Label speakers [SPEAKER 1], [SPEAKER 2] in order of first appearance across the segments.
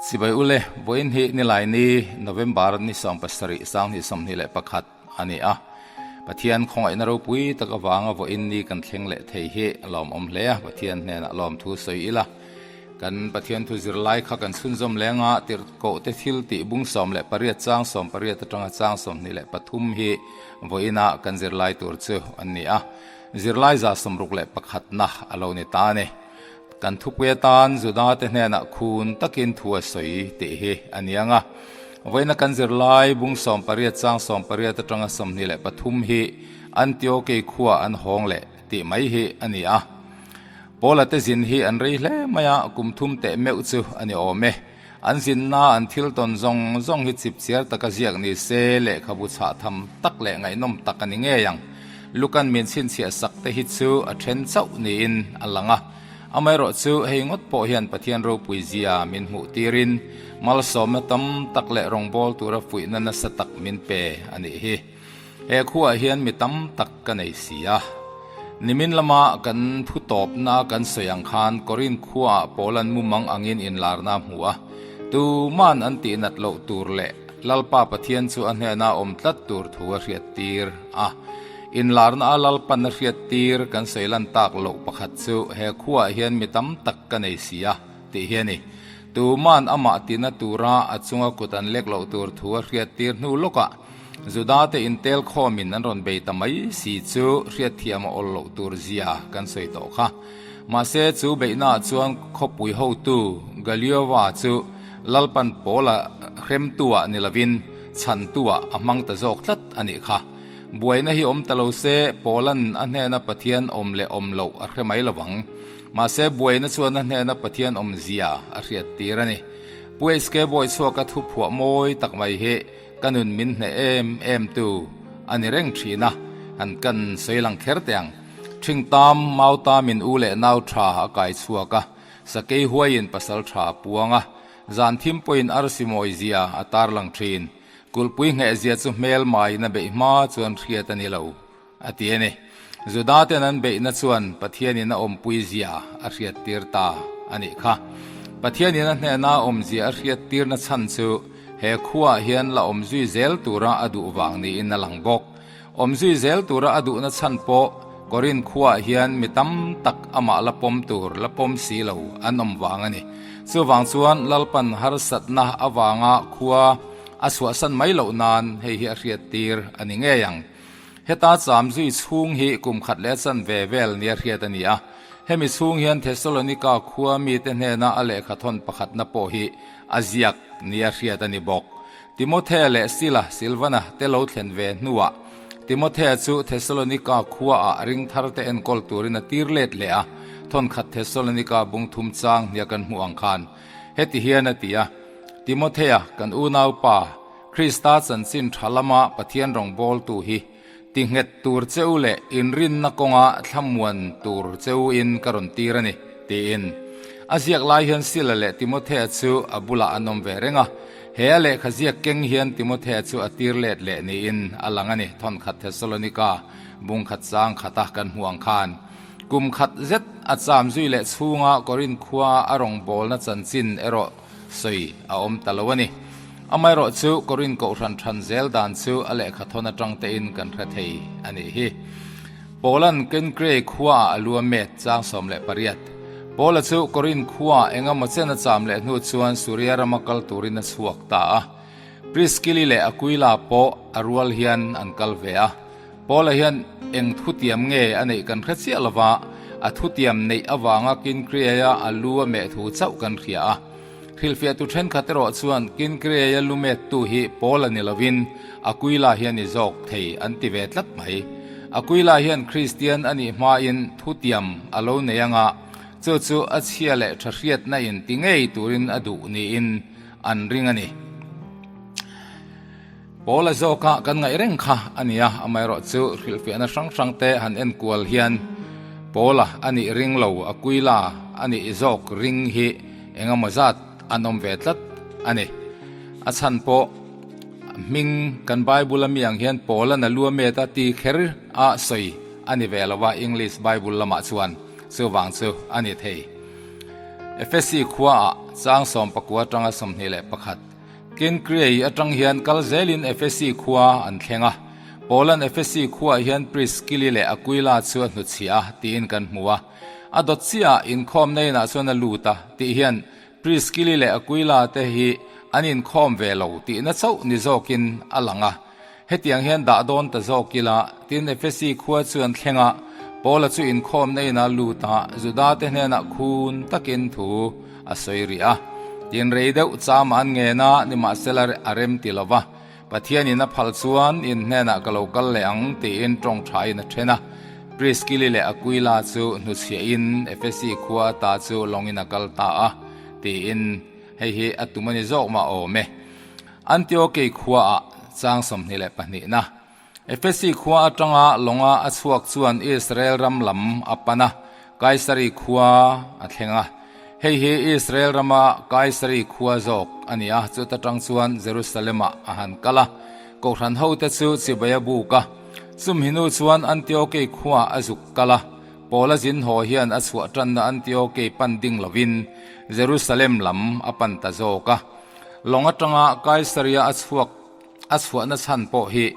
[SPEAKER 1] Sipai ule, vawiin hi Nilaini, November ni 17, 2021 a ni a. Pathian khawngaihna ropui tak avanga vawiin ni kan thleng leh thei hi a lawmawm hle a, Pathian hnenah lawmthu sawi ila. Kan Pathian thu zirlai kha kan chhunzawm leng a, tirhkoh te thil tih bung 18 chang 18 atanga chang 23 hi vawiina kan zirlai tur chu an ni a. Zirlai za 61 na a lo ni ta a ni. Kan thupui atan Juda-te hnenah khun takin thu a sawi tih hi a ni ang a. Vawiina kan zirlai bung 18 chang 18 atanga 23 hi Antiokei khua an hawng leh tih mai hi a ni a. Paula te zin hi an rei hle mai a, kum thum teh meuh chu a ni awm e. An zinna an thil tawn zawng zawng hi chipchiar taka ziak ni se lehkhabu chhah tham tak leh ngaihnawm tak a ni ngei ang. Lukan min chhinchhiah sak te hi chu a then chauh niin a lang a. Amaherawh chu hei ngawt pawh hian Pathian ropui zia min hmuh tirin malsawmna tam tak leh rawngbâwl tura fuihna nasa tak min pe a nih hi. He khuaah hian mi tam tak ka nei si a. Nimin lama kan thu tawpna kan sawi ang khan Korinth khuaah Paula'n mumang angin inlarna a hmu a. Tuman an tihnat loh tur leh Lalpa Pathian chu a hnena awm tlat tur thu a hriattir a. Inlarna a Lalpan a hriattir kan sawi lan tak loh pakhat chu he khuaah hian mi tam tak ka nei si a tih hi a ni. Tuman amah tina tura a chunga kut an lek loh tur thu a hriattir hnu lawkah Juda-te intel khawmin an rawn bei ta mai si chu hriatthiam a awl loh tur zia kan sawi tawh kha. Mahse, chu beihnaah chuan khawpui hotu Galiova chu Lalpan Paula hremtu-ah ni lovin chhantu-ah a hmang ta zawk tlat a nih kha. Buaina hi awm ta lo se, Paula'n a hnena Pathian awm leh awm loh a hre mai lovang. Mahse, buaina chuan a hnena Pathian awm zia a hriattir a ni. Pu HK Bawichhuaka thu phuah mawi tak mai hi Ka nun min hneh em em tu a ni reng thin a, han kan sawi lang kher teh ang. Thing tam mau tamin u leh nau tha a kai chhuak a, sakei huaiin pasal tha a puang a, zan thim pawhin arsi mawi zia a tar lang thin. Kulhpui ngheh zia chu hmel maiin a beih hma chuan hriat a ni lo, a ti a ni. Juda ten an beihna chuan Pathianin a awmpui zia a hriattir ta a nih kha. Pathianin a hnehna a awmzia a hriattirna chhan chu he khuaah hian la awm zui zel tura a duh vang niin a lang bawk. Awm zui zel tura a duhna chhan pawh Korinth khuaah hian mi tam tak amah la pawm tur la pawm si lo an awm vang a ni. Chuvang chuan Lalpan harsatna avanga khua a chhuahsan mai loh nan hei hi a hriattir a ni ngei ang. Heta cham zui chhung hi kum khat leh chan ve vel nia hriat a ni a. Hemi chhung hian Thessalonika khua mite hnena a lehkha thawn pakhatna pawh hi a ziak nia hriat a ni bawk. Timothea leh Sila, Silvana, te lo thlen ve hnuah Timothea chu Thessalonika khuaah ring thar te enkawl turin a tir let leh a, thawn khat Thessalonika bung thum chang hnia kan hmuh ang khan heti hian a ti a, Timothea, kan unaupa, Krista chanchin tha lama Pathian rawngbawltu hi ti nghet tur cheu leh inrinna kawnga thlamuan tur cheuin ka rawn tir a ni, tiin. A ziak lai hian Sila leh Timothea chu a bulah an awm ve reng a. He a lehkha ziak keng hian Timothea chu a tir let leh niin a lang a ni, thawnkhat Thessalonika bung khat chang khata kan hmuh ang khan. Kum khat zet a cham zui leh chhunga Korinth khua a rawngbawlna chanchin erawh sawi a awm ta lo a ni. Amaherawh chu Korinth Kohhran than zel dan chu a lehkha thawn atang tein kan hre thei a nih hi. Paula'n Kenkrei khuaah a lu a met chang 18. Paula chu Korinth khuaah engemaw chen a cham leh hnu chuan Suria rama kal turin a chhuak ta a. Priskili leh Aquila pawh a rual hian an kal ve a. Paula hian eng thutiam nge a neih kan hre chiah lova, a thutiam neih avanga Kinkriaia a lu a meh thu chauh kan hria a. Hrilhfiahtu thenkhat erawh chuan Kinkriaia lu mettu hi Paula ni lovin Aquila hi a ni zawk thei an ti ve tlat mai. Aquila hian Kristian a nih hmain thutiam a lo nei anga, chu chu a chhia leh tha hriatna in ti ngei turin a duh niin an ring a ni. Paula zawka kan ngaih reng kha a ni a, amaherawh chu hrilhfiahna hrang hrang te han en kual hian Paula a nih ring lo, Aquila a nih zawk ring hi engemaw zat an awm ve tlat a ni. A chhan pawh hming kan Bible a mi ang hian Paula na lu a met a ti kher a sawi a ni ve lo a, English Bible lamah chuan chuvang chu a ni thei. Efesi khuaah. Chang 19 atanga 21. Kenkriai atang hian kal zelin Efesi khua an thleng a. Paula'n Efesi khuaah hian Priskili leh Akuila chu a hnuchhiah a tiin kan hmu a. A dawt chiahah inkhawmna inah chuan a lut a tih hian Priskili leh Akuila te hi an inkhawm ve lo tihna chauh ni zawkin a lang a. Hetiang hian dah dawn ta zawk ila, tin Efesi khua chu an thleng a, Paula chu inkhawmna inah lut a, Judate hnenah khun takin thu a sawi rih a. Tin rei deuh cham an ngen a, nimahsela a rem ti lo va, Pathianin a phal chuan in hnenah ka lo kal leh ang tiin tawngthain a then a. Priskili leh Akuila chu hnuchhiahin Efesi khua ata chu lawngin a kal ta a, tiin hei hi a tum a ni zawk mah awm e. Antiokei khuaah chang 22 na Efesi khua atanga lawnga a chhuak chuan Israel ram lam a pan a, Kaisari khua a thleng a. Hei hi Israel rama Kaisari khua zawk a ni a, chuta tang chuan Jerusalem-ah a han kal a. Kohhran hote chu chibai a buk a. Chumi hnu chuan Antiokei khuaah a zuk kal a. Paula zin haw hian a chhuah tanna Antiokei pan ding lovin Jerusalem lam a pan ta zawk a. Lawng atanga Kaisaria a chhuak a chhuahna chhan pawh hi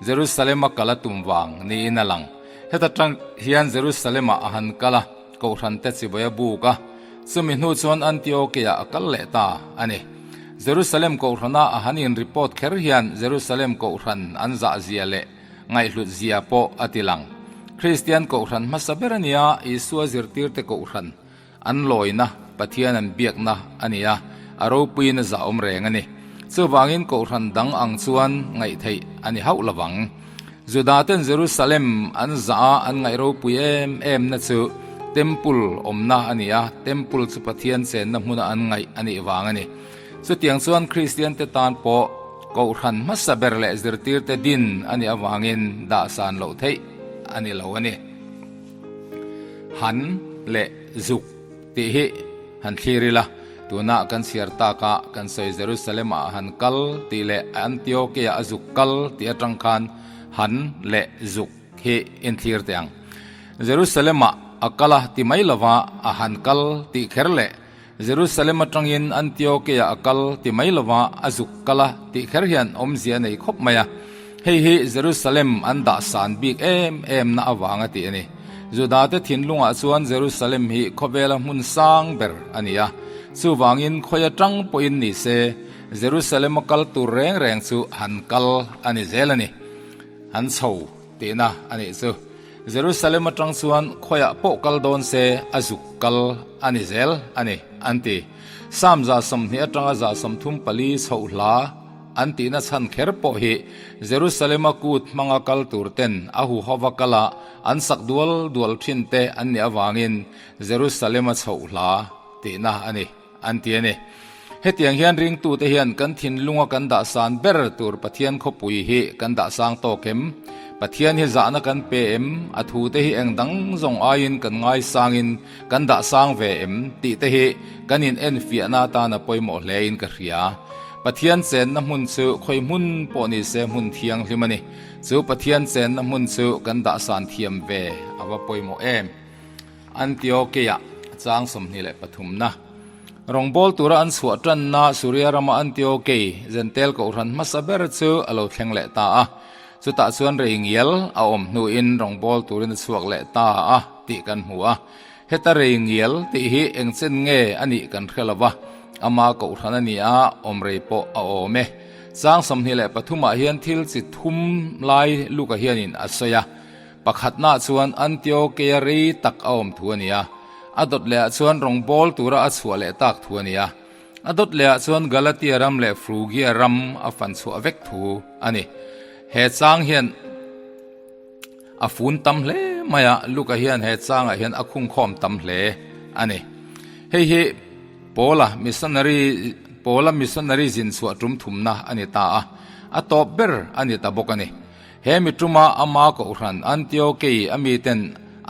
[SPEAKER 1] Jerusalem-a kal a tum vang niin a lang. Heta tang hian Jerusalem-ah a han kal a, Kohhrante chibai a buk a, chumi hnu chuan Antiokeah a kal leh ta a ni. Jerusalem Kohhrana a han in report kher hian Jerusalem Kohhran an zah zia leh ngaihhlut zia pawh a ti lang. Kristian Kohhran hmasa ber a nia, Isua zirtirte Kohhran An lawina, Pathian an biakna a ni a, a ropuiin a zahawm reng a ni. Chuvangin Kohhran dang ang chuan ngaihtheih a ni hauh lovang. Judaten Jerusalem an zah a, an ngaih ropui em emna chu Temple awmna a ni a, Temple chu Pathian chenna hmuna an ngaih a nih vang a ni. Chutiang chuan Kristiante tan pawh Kohhran hmasa ber leh zirtirte din a nih avangin dahsan loh theih a ni lo a ni. Han leh zuk tih hi han thlir ila, tuna kan chhiar taka kan sawi Jerusalem ah han kal tih leh Antioke ah a zuk kal tih atang khan han leh zuk hi in thlir teh ang. Jerusalem ah a kal a ti mai lova a han kal tih kher leh Jerusalem atangin Antiokeah a kal ti mai lova a zuk kal a tih kher hian awmzia a nei khawp mai a. Hei hi Jerusalem an dah san bik em em na avanga tih a ni. Judate thinlungah chuan Jerusalem hi khawvela hmun sang ber a ni a. Chuvangin khawi atang pawhin ni se Jerusalem a kal tur reng reng chu han kal a ni zel a ni. Han chho tihna a nih chu. Jerusalem atang chuan khawiah pawh kal dawn se a zuk kal a ni zel a ni, an ti. Psalm 20 atanga 34 chhoh hla an tihna chhan kher pawh hi Jerusalem-a kut hmanga kal tur ten a huhova kala an sak dual dual thin te an nih avangin Jerusalem-a chhoh hla tihna a ni. An ti a ni. Hetiang hian ringtute hian kan thinlunga kan dah san ber tur Pathian khawpui hi kan dah sang tawk em? Pathian hi zahna kan pe em? A thute hi eng dang zawng aiin kan ngaisangin kan dah sang ve em? Tih te hi kan in enfiahna atana pawimawh hlein ka hria. Pathian chenna hmun chu khawi hmun pawh ni se hmun thianghlim a ni. Chu Pathian chenna hmun chu kan dah san thiam ve a va pawimawh em? Antiokeia chang 23 na Rawngbâwl tura an chhuah ṭanna Suria rama Antiokei Zentel kohhran hmasa ber chu a lo thleng leh ta a. Chutah chuan rei ngial a awm hnuin rawngbâwl turin a chhuak leh ta a tih kan hmu a. Heta rei ngial tih hi eng chen nge a nih kan hre lo va, ama kohhran a ni a, awm rei pawh a awm e. Chang 23 ah hian thil chi thum lai Luka hianin a sawi a. Pakhatnaah chuan Antiokeia rei tak a awm thu a ni a, a dawt lehah chuan rawngbâwl tura a chhuah leh tak thu a ni a, a dawt lehah chuan Galatia ram leh Frugia ram a fan chhuah vek thu a ni. He chang hian a fun tam hle mai a, Luka hian he changah hian a khungkhawm tam hle a ni. Hei hi Paula missionary Paula missionary zin chhuah tum thumna a ni ta a, a tawp ber a ni ta bawk a ni. He mi tuma ama kohhran Antiokei a miten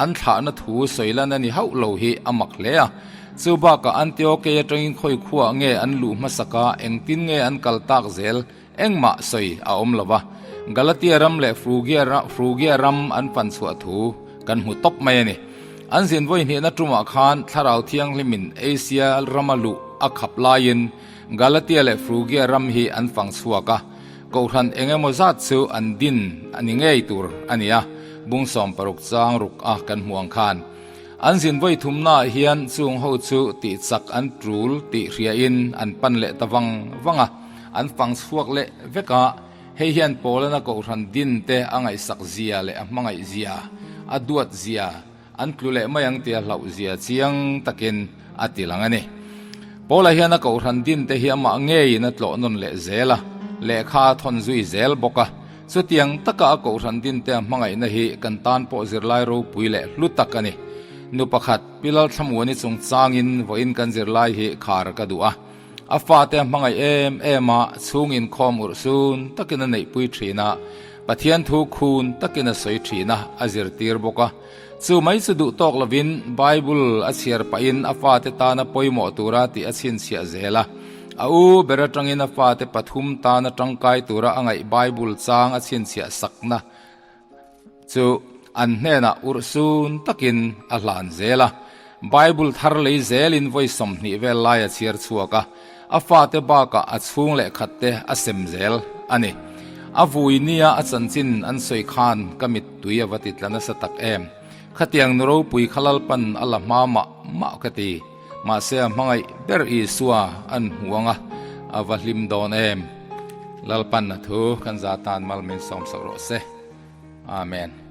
[SPEAKER 1] an thlahna thu sawi lan a ni hauh lo hi a mak hle a. Chu bakah Antiokei atangin khawi khuah nge an luh hmasak a, engtin nge an kal tak zel engmah sawi a awm lo va. Galatia ram leh Frugia ram an pan chhuah thu kan hmu tawp mai a ni. An zin vawi hnihna tumah khan Thlarau Thianghlimin Asia rama luh. a khap laiin Galatia leh Frugia ram hi an fang chhuak a, kohhran eng emaw zat chu an din a ni ngei tur a ni a, bung 60 chang ruk a kan hmu ang khan. An zin vawi thumnaah hian chung ho chu tih chak an tul tih hriain an pan leh ta vang vang a, an fang chhuak leh vek a. Hei hian Paulana kohhran din te a ngaihsak zia leh a hmangaih zia, a duat zia, an tlu leh mai ang tia hlauh zia chiang takin a ti lang a ni. Paula hian a kohhran din te hi amah ngeiin a tlawh nawn leh zel a, lehkha a thawn zui zel bawk a. Chutiang taka a kohhran din te a hmangaihna hi kan tan pawh zirlai ropui leh hlu tak a ni. Nu pakhat, Pi Lalthlamuani chungchangin vawiin kan zirlai hi khar ka duh a. A fate a hmangaih em em a, chhung inkhawm urh sun takin a neihpui thin a, Pathian thu khun takin a sawi thin a, a zirtir bawk a. Chu mai chu duh tawk lovin Bible a chhiar pahin a fate tana pawimawh tura tih a chhinchhiah zel a. A u ber atangin a fate pathum tana tangkai tura a ngaih Bible chang a chhinchhiah sakna chu an hnenah urh sun takin a hlan zel a. Bible thar lei zelin vawi 20 vel lai a chhiar chhuak a, a fate bakah a chhung leh khatte a sem zel a ni. A vui nia a chanchin an sawi khan ka mittui a va ti tla nasa tak em. Khatiang nu ropui kha Lalpan a la hma mah mah ka ti. Mahse a hmangaih ber Isua an hmu ang a, a va hlim dawn em. Lalpan a thu kan za tan mal min sawm sauh rawh se. Amen.